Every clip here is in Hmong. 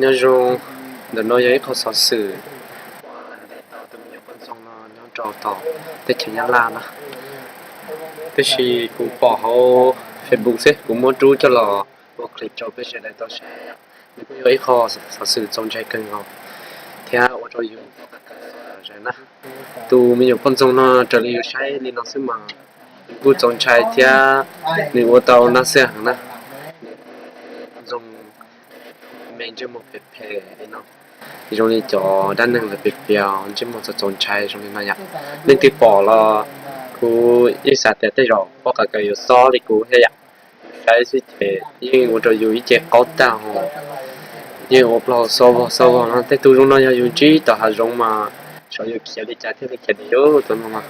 Nyob zoo, ntawm no yog ib qho xov xwm uas tus me nyuam poj ntxoog no nyob rau tom teb chaws Nyab Laj na, tab sis kuv pom hauv Facebook xwb, kuv muab rub coj los ua clip rau peb sawv daws tau saib. Nws kuj yog ib qho xov xwm txaus ntshai kawg nkaus thiab ua rau yus zam na. Tus me nyuam poj ntxoog no raws li yus saib li no xwb mas nws kuj txaus ntshai thiab nws ua tau nab xwb heev na. Ntxoog me ntsej muag phem phem li no, zoo li cov dab neeg lawv piav piav ntsej muag txaus txaus ntshai zoo li no yom. Leej twg pom los kuv yeej xav tias tej zaum poj qav kaws yuav xob li kuv thiab yom. Saib xwb ces yeej ua rau yus ib ce qaug tag, yeej ua plaub hau xob vog xob vog no. Tej tug zoo no yog yus ntsib tom hav zoov mas xyov yus khiav li cas thiaj li khiav dim tus no.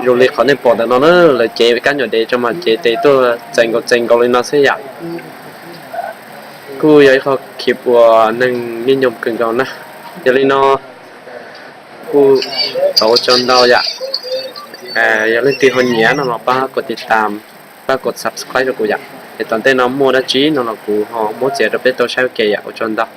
Zoo li qhov nej pom ntawm no na, lawv cev kab nyuam dev tso mas cev tes tuaj txais nkaus txais nkaus li no xwb yom. Kuj yog ib qho khiv uas neeg nij nyoog kawg nkaus na. Yog li no kuj thov ua tsaug ntau yom. Yog leej twg ho nyiam no los pab kom tiv tam, pab kom subscribe rau kuv yom, es tom ntej no muaj dab tsi no los kuv ho muab txiav rau peb tau saib ua ke yom. Ua tsaug ntau.